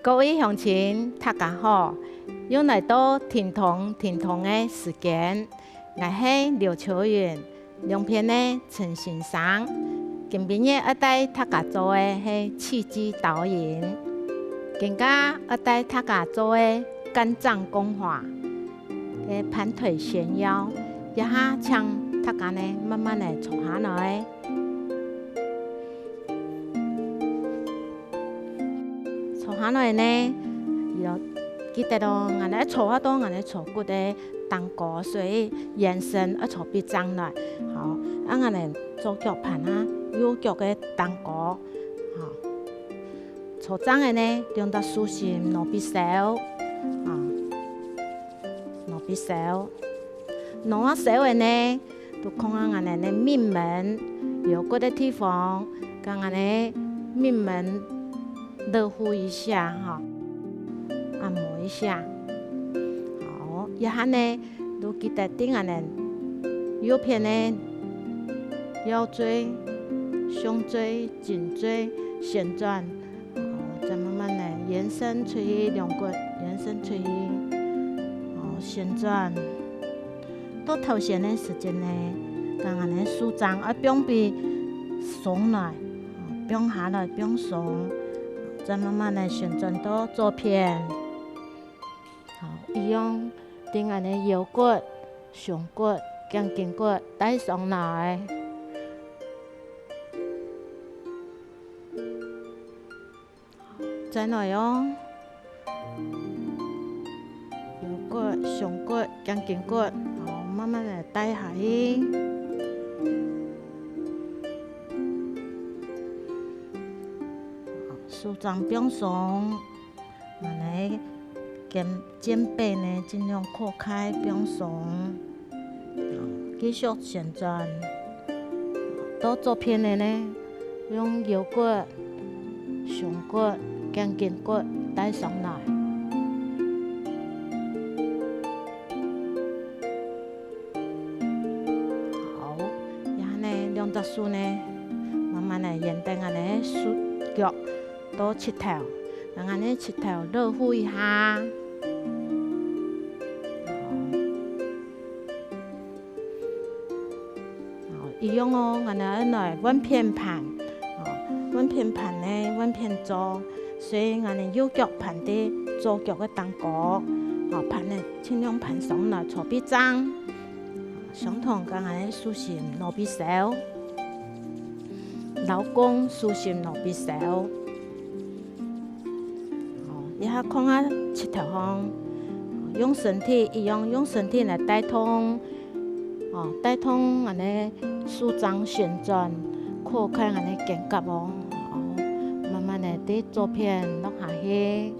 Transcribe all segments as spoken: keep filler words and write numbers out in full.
各位鄉親，大家好！又來到停動停動个時間，𠊎係劉秋雲，兩片个陳先生。今晡日愛帶大家做个係氣機導引，今下愛帶大家做个肝臟功法个盤腿旋腰。這下請大家呢慢慢个坐下來。 坐下來呢，要記得哦，𠊎等坐下到𠊎等坐骨个頂高，所以圓身愛坐筆正來。好，啊𠊎等左腳盤啊，右腳个頂高。好，坐正个呢，兩隻手心挼比燒，啊，挼比燒。挼啊燒个呢， 就囥啊𠊎等个命門，腰骨个地方，將𠊎等个命門熱敷一下哈，按摩一下。好，這下呢，就記得對𠊎等右片个腰椎、胸椎、頸椎旋轉， 好，再慢慢个延伸出去，兩骨延伸出去，好，旋轉。到頭先个時節呢，將𠊎等个手踭愛放比鬆來，好，放下來，放鬆，再慢慢个旋轉到左片。好，一樣，對𠊎等个腰骨、胸骨、頸根骨帶上來。 再來哦，腰骨、胸骨、頸根骨，好，慢慢个帶下去。好，手踭放鬆，𠊎等个肩，肩背呢，盡量擴開，放鬆。 繼續旋轉。到左片个呢，用腰骨、胸骨、頸根骨帶上來。好，這下呢，兩隻手呢，慢慢个沿等𠊎等个手腳到膝頭，將𠊎等个膝頭熱敷一下。好。 好，一樣哦，𠊎等愛來換片盤。好，換片盤呢，換片坐，所以𠊎等右腳盤在左腳个頂高，好，盤呢盡量盤上來，坐筆正。相同，將𠊎等个手心挼比燒，摎弓手心挼比燒。 哦，這下囥啊膝頭項，用身體一樣，用身體來帶動，哦，帶動𠊎等个手踭旋轉，擴開𠊎等个肩胛哦。哦，慢慢个對左片落下去。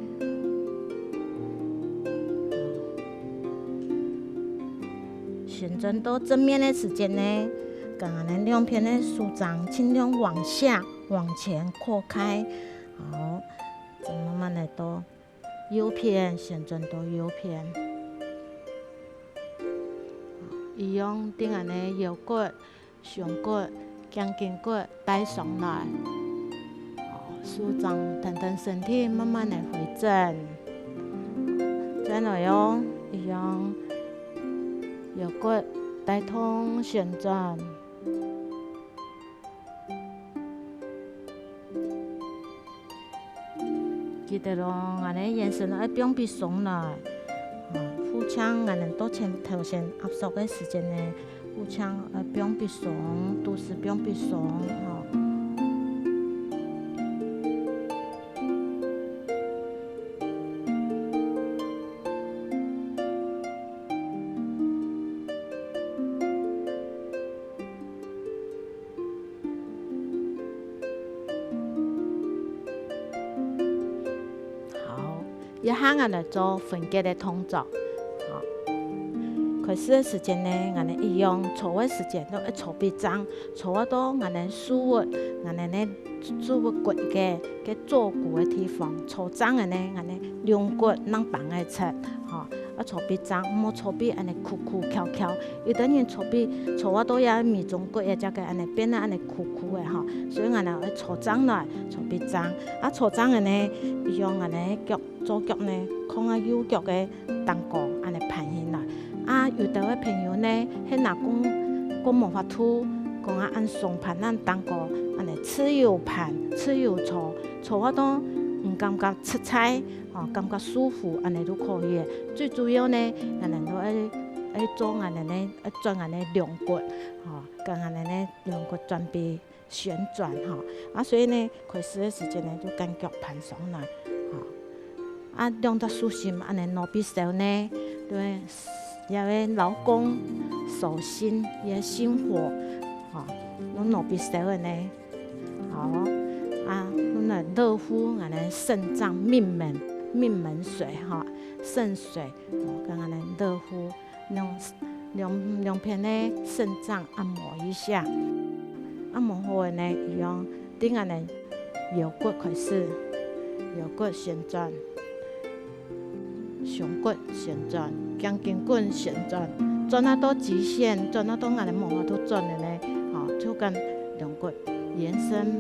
旋轉到正面个時節呢，將𠊎等兩片个手踭盡量往下、往前擴開。好，再慢慢个到 右片，旋轉到右片。一樣，對𠊎等个腰骨、胸骨、頸根骨帶上來。手踭跈等身體慢慢个回正。再來哦，一樣，腰骨帶動旋轉。 記得咯，𠊎等个圓身愛放比鬆來。嗯，腹腔𠊎等到前頭先壓縮个時間呢，腹腔愛放比鬆，肚屎放比鬆，吼。 好，這下𠊎來做分隔个動作。好，開開始个時節呢，𠊎等一樣坐个時節都愛坐筆正，坐到𠊎等手骨，𠊎等呢手骨骨个，个坐骨个地方，坐正个呢，𠊎等龍骨能幫个直，吼，愛坐筆正，毋好坐筆恁呢曲曲翹翹。有兜人坐筆坐到這尾中骨也這个恁呢變到恁呢曲曲个吼，所以𠊎等愛坐正來，坐筆正。啊，坐正个呢，一樣𠊎等腳 左腳呢，囥啊右腳个頂高，恁呢盤起來。啊，有兜个朋友呢，係若講，講無法度，講啊恁鬆盤恁頂高，恁呢自由盤、自由坐，坐啊都毋感覺出差，吼，感覺舒服，恁呢都可以。最主要呢，𠊎等都愛，愛做𠊎等呢，愛轉𠊎等龍骨，吼，將𠊎等呢龍骨轉變 旋轉吼。啊，所以呢，開始个時節呢，就將腳盤上來吼。啊，兩隻手心恁呢拿比手呢，對，這个勞宮、手心、這个心火吼，用拿比手个呢。好，啊，用來熱敷𠊎等腎臟命門、命門水吼，腎水，吼，將𠊎等熱敷。 兩，兩，兩片个腎臟按摩一下。按摩好个呢，一樣對𠊎等腰骨開始，腰骨旋轉，胸骨旋轉，頸根骨旋轉，轉啊到極限，轉啊到𠊎等無法度轉个呢，吼，就將龍骨延伸，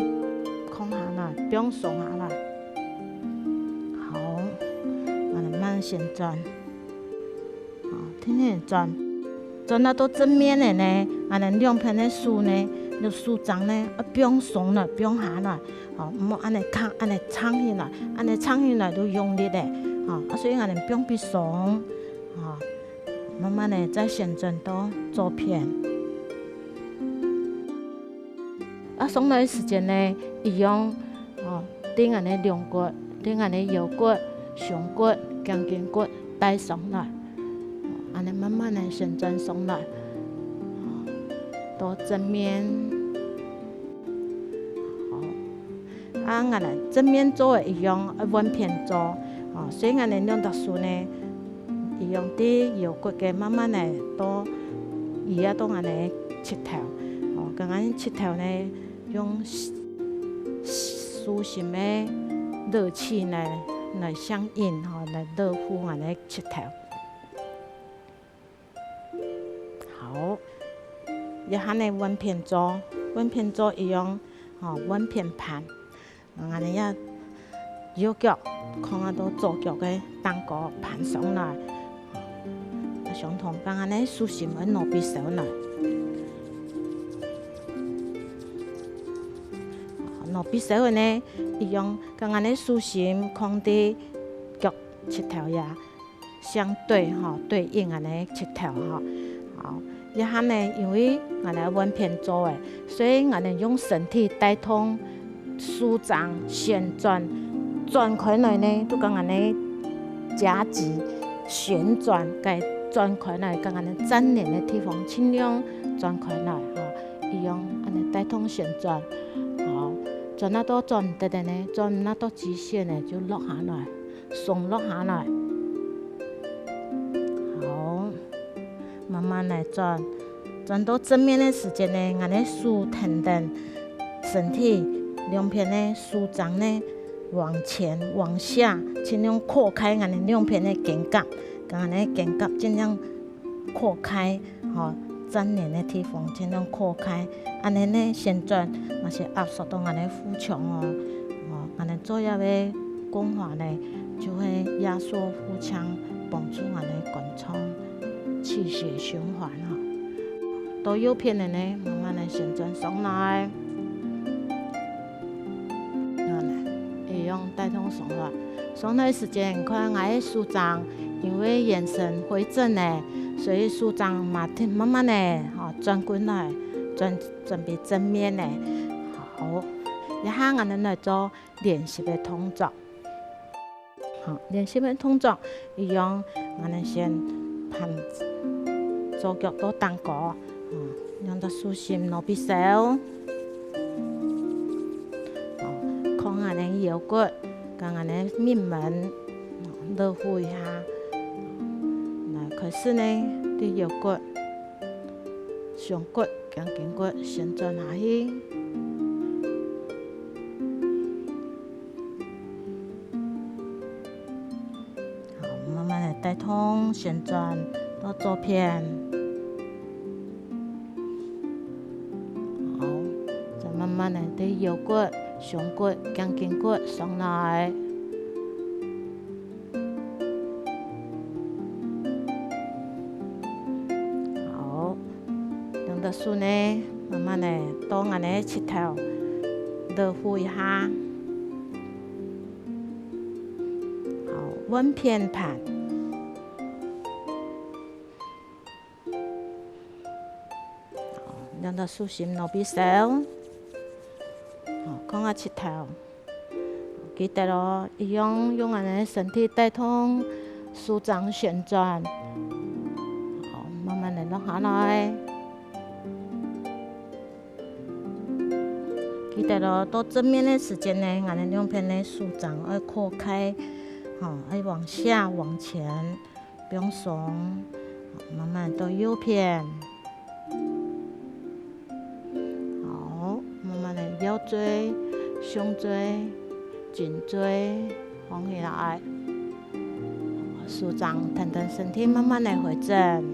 囥下來，放鬆下來。好，𠊎等慢慢旋轉。 哦，天天轉，轉啊到正面个呢，𠊎等兩片个手呢，用手掌呢，愛放鬆來，放下來，哦，毋好恁呢囥，恁呢撐起來，恁呢撐起來就用力个，哦，啊，所以𠊎等放放鬆，哦，慢慢个再旋轉到左片。 啊，上來个時節呢，一樣，哦，對𠊎等个龍骨，對𠊎等个腰骨、胸骨、頸根骨帶上來，哦，恁呢慢慢个旋轉上來，哦，到正面。好，啊，𠊎等正面做个一樣，愛換片做，哦，所以𠊎等兩隻手呢，一樣對腰骨个慢慢个到 移啊到𠊎等个膝頭，哦，將𠊎等膝頭呢，用舒，舒心个熱氣呢，來相應，吼，來熱敷𠊎等个膝頭。好，這下呢，換片做，換片做一樣，吼，換片盤。 𠊎等這右腳，囥啊到左腳个頂高盤上來，相同將𠊎等个手心愛拿比手來。拿比手个呢，一樣將𠊎等个手心囥在腳膝頭這。 相對吼，對應𠊎等个膝頭吼。好，這下呢，因為𠊎等換片做个，所以𠊎等用身體帶動手掌旋轉，轉開來呢，就將𠊎等个夾脊旋轉，該轉開來，將𠊎等个粘連个地方盡量轉開來吼，一樣恁呢帶動旋轉。好，轉啊到轉毋得个呢，轉啊到極限个就落下來。 鬆落下來。好，慢慢來轉，轉到正面个時節呢，𠊎等个手㧡等身體，兩片个手掌呢，往前、往下，盡量擴開𠊎等兩片个肩胛，將𠊎等个肩胛盡量 擴開，吼，粘連个地方盡量擴開。恁呢呢，旋轉嘛係壓縮到𠊎等个腹腔哦。哦，恁呢做這个功法呢，就會壓縮腹腔，幫助𠊎等个肝臟氣血循環吼。到右片个呢，慢慢个旋轉上來。 一樣帶動上來。上來時間，看𠊎个手掌，因為圓身回正了，所以手掌嘛慢慢个吼轉過來，轉，轉變正面了。好，這下𠊎等來做練習个動作。 好，練習个動作一樣，𠊎等先盤左腳到頂高，吼，兩隻手心拿比手，吼，囥𠊎等腰骨，將𠊎等命門，吼，熱敷一下。來，開始呢，對腰骨、上骨、頸根骨旋轉下去。好，慢慢个帶動旋轉到左片。好，再慢慢个對腰骨、上骨、頸根骨上來。 好，兩隻手呢，慢慢个到𠊎个膝頭，落伏一下。好，換片盤。好，兩隻手心腦皮梢。好，放下膝頭。 記得哦，一樣用𠊎等个身體帶動手掌旋轉。好，慢慢个落下來。記得哦，到正面个時節呢，𠊎等兩片个手掌愛擴開，吼，愛往下、往前放鬆，慢慢到右片。 好，慢慢个腰椎、胸椎、頸椎放起來，手掌跈等身體慢慢个回正。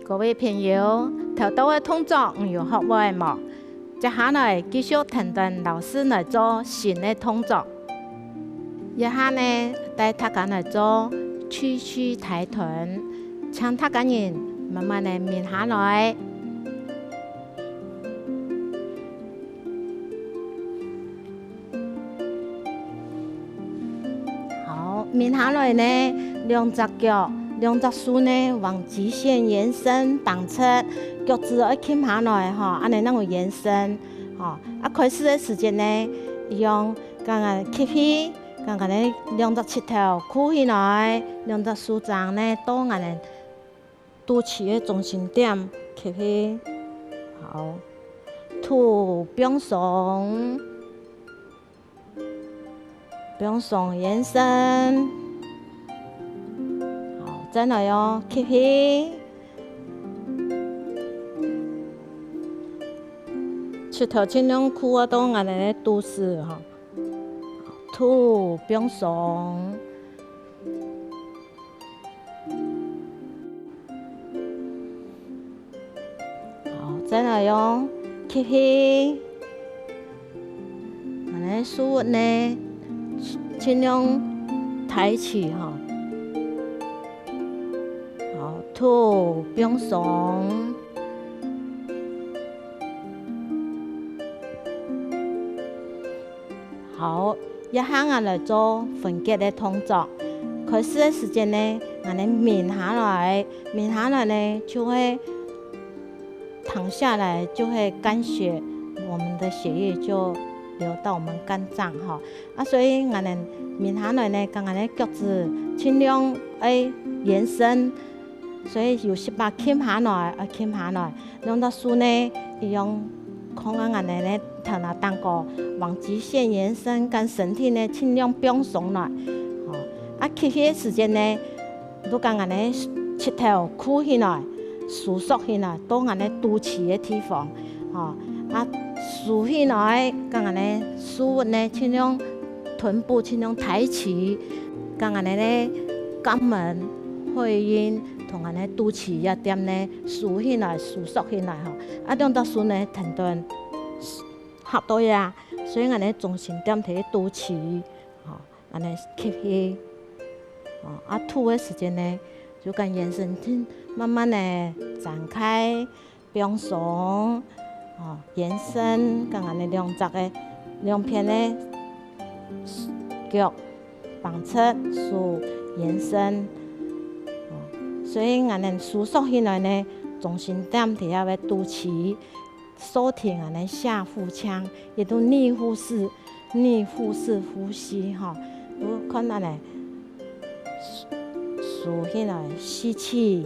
各位朋友，頭到个動作你有學會無？接下來繼續跈等老師來做新个動作。這下呢，帶大家來做屈膝抬臀，請大家人慢慢个眠下來。 好，眠下來呢，兩隻腳、兩隻手呢，往極限延伸，放直，腳趾愛撳下來，吼，恁呢正有延伸，吼。啊，開始个時節呢，一樣，剛剛吸氣，剛剛呢，兩隻膝頭跍起來，兩隻手掌呢，到𠊎等 肚臍个中心點吸氣，好，吐放鬆，放鬆延伸，好，再來哦，吸氣，膝頭盡量跍啊到𠊎等个肚臍吼，吐放鬆。 好，再來哦，吸氣，恁呢手呢，盡量抬起吼。好，吐放鬆。 好，這下𠊎來做分解个動作。開始个時節呢，𠊎等眠下來，眠下來呢，就會躺下來，就會乾血，我們的血液就流到我們肝臟吼。啊，所以𠊎等眠下來呢，將𠊎等个腳趾盡量愛延伸， 所以有息把撳下來，愛撳下來。兩隻手呢，一樣，放啊𠊎等呢頭那頂高，往極限延伸，將身體呢盡量放鬆來。吼，啊，吸氣个時節呢，就將𠊎等膝頭跍起來，收縮起來，到𠊎等肚臍个地方。吼，啊，收起來，將𠊎等手呢盡量 臀部盡量抬起，將𠊎等个肛門、會陰同𠊎等个肚臍這點呢收起來、收縮起來吼。啊，兩隻手呢跈等合到這，所以𠊎等中心點在肚臍，吼，恁呢吸氣，吼，啊，吐个時節呢，就將圓身體慢慢个展開， 放鬆，哦，圓身，將𠊎等兩隻个兩片个腳放直，手圓身。哦，所以𠊎等收縮起來呢，中心點在這个肚臍，鎖定𠊎等下腹腔，也就逆腹式，逆腹式呼吸吼。就看恁呢，收，收起來，吸氣。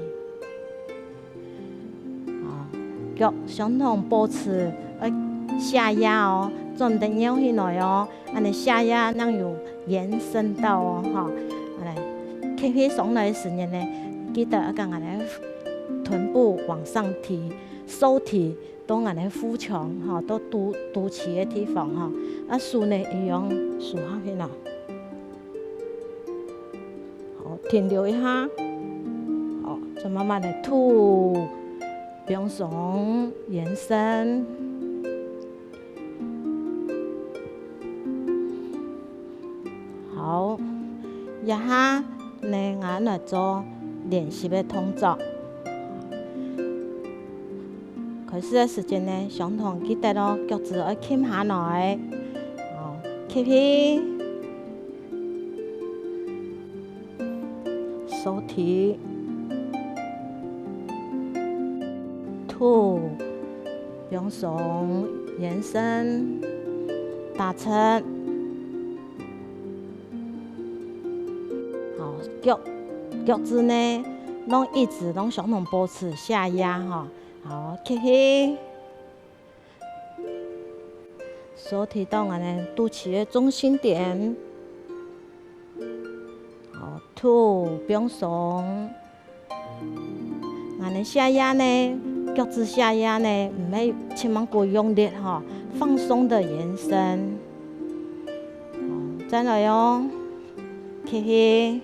哦，腳相同保持，呃，下壓哦，做毋得拗起來哦。 恁呢下壓正有延伸到哦，吼。恁呢吸氣上來个時節呢，記得愛將𠊎等个臀部往上提，手提到𠊎等个腹腔，吼，到肚，肚臍个地方，吼。啊，手呢一樣收下去啦。好，停留一下。好，再慢慢的吐，放鬆，延伸。 好，這下呢，𠊎來做練習个動作。開始个時節呢，相同記得哦，腳趾愛撳下來，哦，吸氣， 收提，吐，放鬆，延伸，打直。好，腳，腳趾呢，攏一直攏相同保持下壓吼。好，吸氣。 手提到𠊎等肚臍个中心點。好，吐，放鬆。𠊎等下壓呢，腳趾下壓呢，毋係盡猛个用力吼，放鬆的延伸。好，再來哦，吸氣。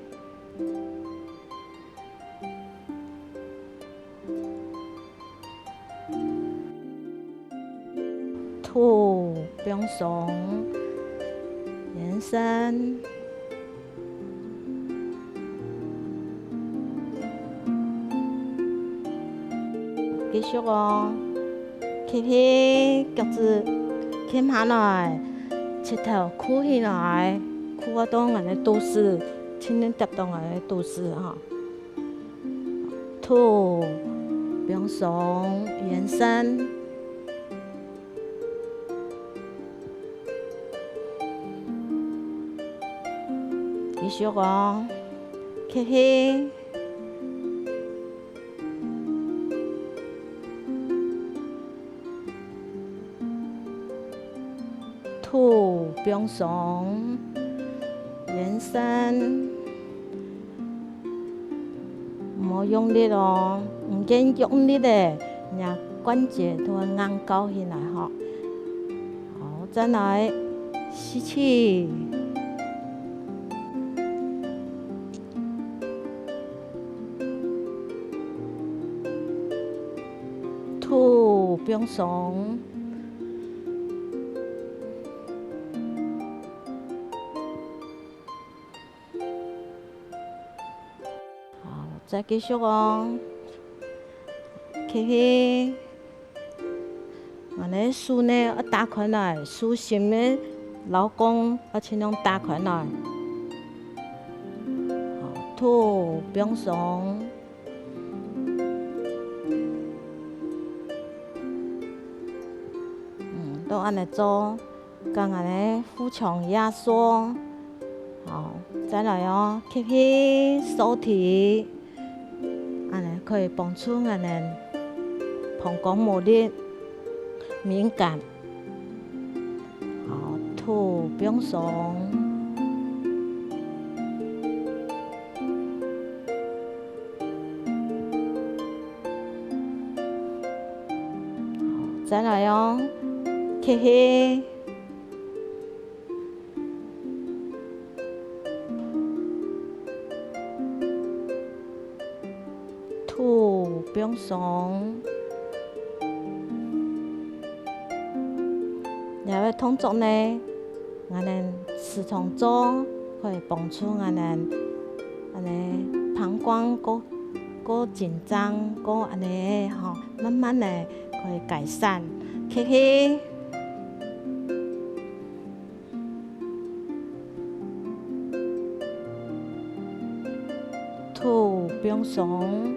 吐，放鬆，延伸。繼續哦，吸氣，腳趾撳下來，膝頭跍起來，跍到𠊎个肚屎，盡量貼到𠊎个肚屎吼。 吐，放鬆，延伸。繼續哦，吸氣。 吐，放鬆，延伸。毋好用力哦，毋見用力咧，若關節就會硬翹起來吼。好，再來，吸氣。 吐，放鬆。好，再繼續哦。吸氣。 𠊎个手呢，愛打開來，手心个摎弓愛盡量打開來。好，吐，放鬆。嗯，都恁呢做，將𠊎个腹腔壓縮。好，再來哦，吸氣，收氣。 恁呢可以幫助𠊎等膀胱無力、敏感。好，吐，放鬆。好，再來哦，吸氣。 吐，放鬆。這个動作呢，𠊎等時常做，可以幫助𠊎等恁呢膀胱過，過緊張，過恁呢吼，慢慢个可以改善。吸氣。 吐，放鬆。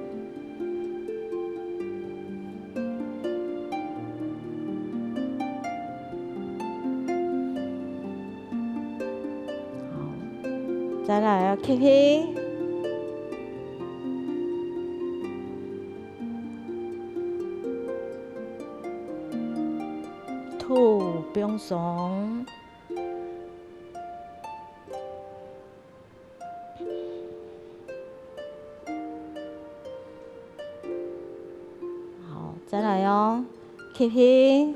再來哦，吸氣，吐，放鬆。 好，再來哦，吸氣，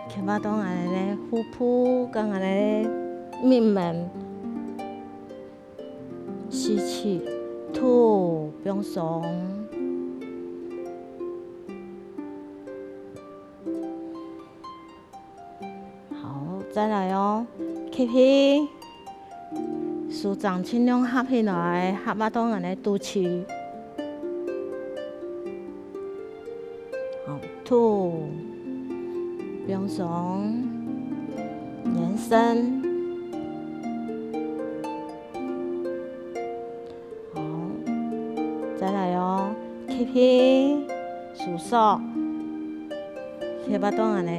吸啊到𠊎等个腹部，跟𠊎等个命門，吸氣，吐，放鬆。 好，再來哦，吸氣，手掌盡量合起來，合啊到𠊎等个肚臍。好，吐，放鬆，延伸。好，再來哦，吸氣，收縮，吸啊到𠊎等个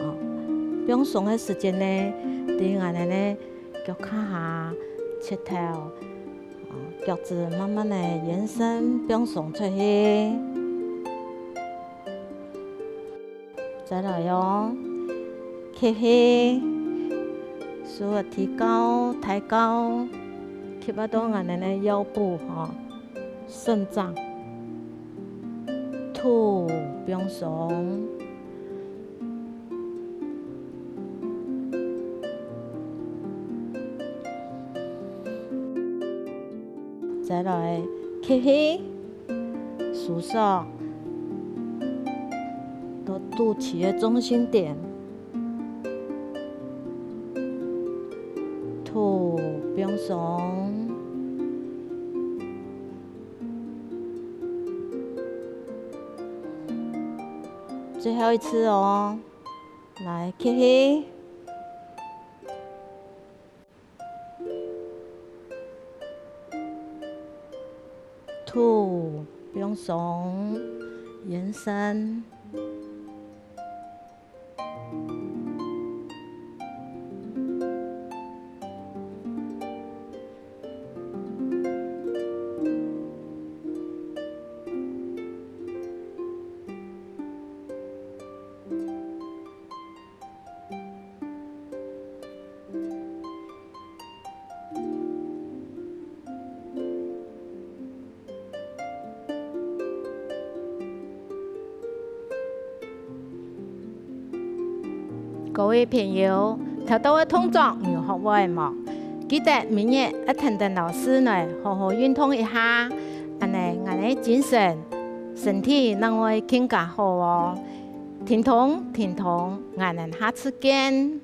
哦，放鬆个時節呢，對𠊎等个腳下、膝頭、哦，腳趾慢慢个延伸放鬆出去。再來哦，吸氣，手个提高、抬高，吸啊到𠊎等个腰部吼。 伸展，吐，放鬆。再來，吸氣，收縮，到肚臍个中心點，吐，放鬆。 最後一次哦，來，吸氣，吐，放鬆，延伸。 各位朋友，頭到个動作有學會無？記得每日愛跈等老師來好好運動一下，恁呢𠊎等精神、身體正會更加好哦。停動，停動，𠊎等下次見。